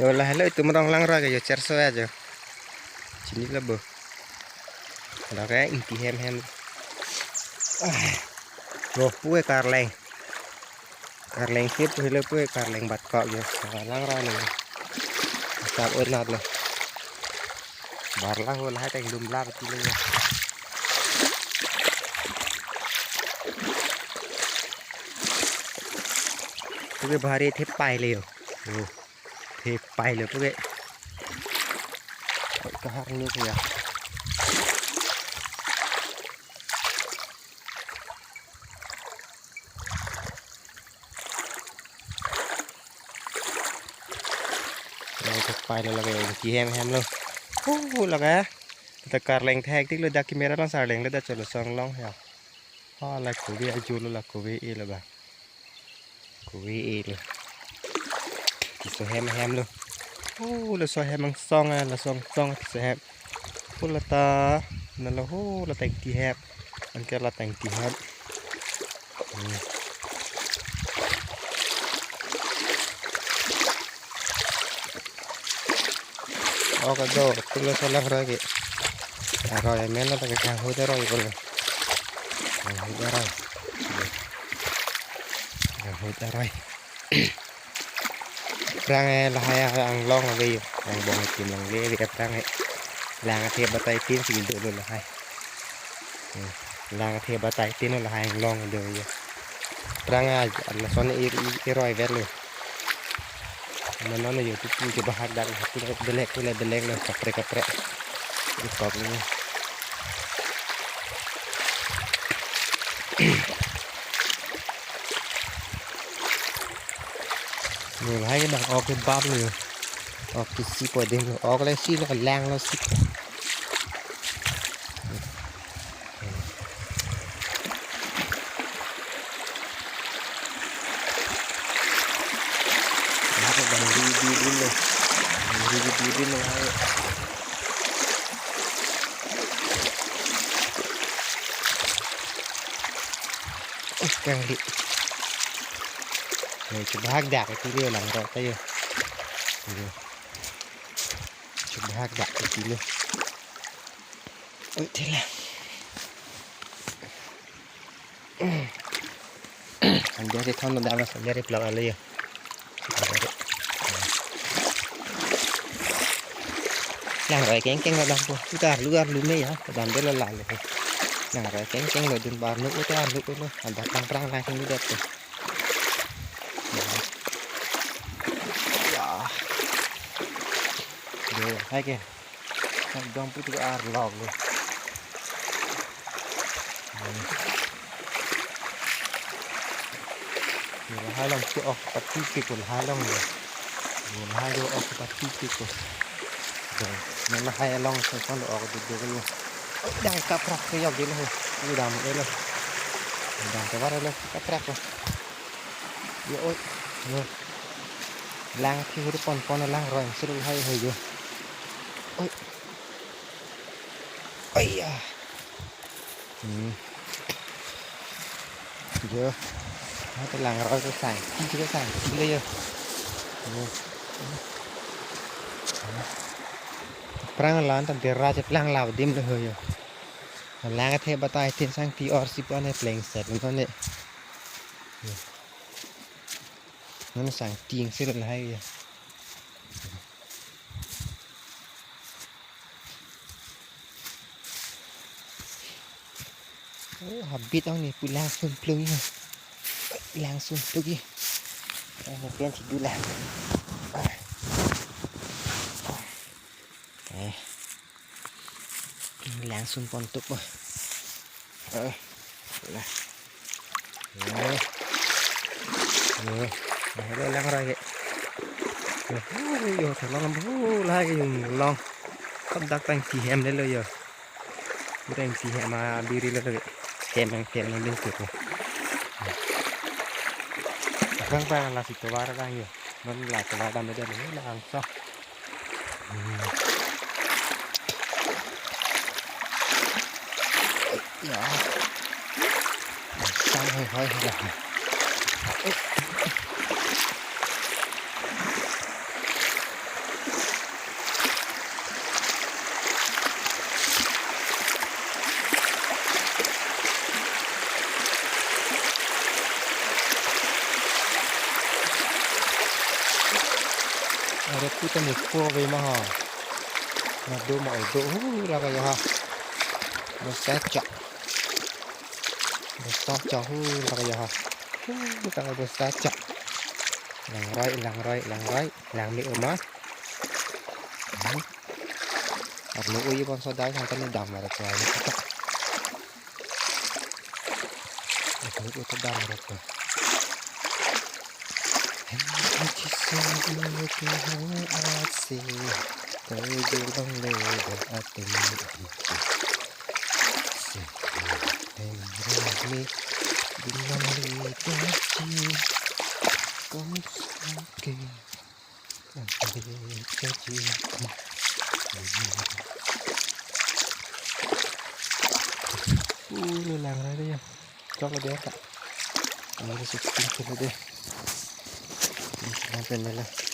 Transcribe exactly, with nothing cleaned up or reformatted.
Yo, lahelo itum rong langroi ke yo, cherso ajo. Chinilo bo. Lake ingti hem hem. Ah. Lo puke karleng. Karleng sip helo puke karleng bat kok yo. Langroi nang. Sap unat lo. Bar lang ho lahai teng dum lap ti lo yo. Puke bahari thepai le yo. Yo. Thepai lo puke. Oi, kahar ni ya. Oi, thepai lo lake, ingti hem hem lo. Hu, lake. Ta karleng thek tik lo, dak camera along sarleng lo, dak cholo song long ya. Ha, la kove ajo lo, la kove e lo ba. Kove e lo. Tiso hem hem lo. Oh, laso hem angsong, ah, laso angsong tiso hem. Oh, lata, nalo ho, lata ingti hem. Anke lata ingti hem. Hmm. Oh, kado, tulo solang roi ke. Aroi, meno ta ke kanghu ta roi ko. Kanghu ta roi. Kanghu ta roi. Aphrang, eh, lahai anglong ave yo. Angbong tim longle ave aphrang, eh. Lang athe batai tin si dolo lahai. Hmm. Lang athe batai tin lo lahai anglong do yo. Aphrang a, lason i, i, iroi vet lo. Mano yo, tu, tu, coba hak dak, tu, belek, tu, belek lo, kaprek, kaprek. Ini kok ini. Lo lahai ke bang, ok ke bab lo yo. Ok ke si po ding lo. Ok le si lo, lang lo si. Lahai bang ri di dun lo. Bang ri di dun lo lahai. Eh, kangli. Yo, coba hak dak, itu dia lang rok ayo. Yo. Coba hak dak, itu dia. Oi, thela. Sanja si thon dam, sanja si plak ale yo. Langroi kengkeng lo dam po. Utar lugar lume ya, kedam bela lale. Langroi kengkeng lo dun bar nu utar lu lo. Ada prang prang lang sing udah tuh. Ya. Yo, hai ke. Dong putu arlok lo. Yo, lahai along si ok pati pik ko lahai along lo. Yo, lahai do ok pati pik ko. Yo, nang lahai along so son ok duk duk lo. Oi, dang kaprak ke yok dilo. Oi, dam lo. Dam ke bar lo kaprak lo. Yo, oi. Yo. Lang thi hur pon pon lang roi suru hai ho yo. Oi. Oi ya. Hmm. Yo. Mate langroi ke sang. Ti ke sang. Ti le yo. Yo. Prang lan ta dera je plang lau dim le ho yo. Lang athe batai tin sang ti or si pon ne pleng set non ne. Yo. Non sang ting sir lahai ya. Oh, habit ang ni pulang sumplung ya. Lang sumplung ya. Ang pen si dula. Eh. Lang sumpon tup. Eh. Lah. Eh. Eh. Nah, itu lang roi ke. Eh, yo, thalong bu lagi yung long. Kap dak tang si hem le lo yo. Reng si hem a biri lo lagi. Hem ang hem ang ding tuh. Bang bang la si tovar bang yo. Non la tovar bang beda lo la angsa. Hmm. Ya. Sang hoi hoi hoi. Are puta ni po ve ma ha. Na do ma do hu la ka ya ha. Bosta chok. Bosta chok hu la ka ya ha. Hu la ka bosta chok. Langroi, langroi, langroi. Lang me uma. Hmm. Arlo ui bangso dai sang tani dam mara tuai. Ini uta dam rok. Ui, lang ra dia. Chok dia ta. Ini sixteen kilo dia. Ini pen la.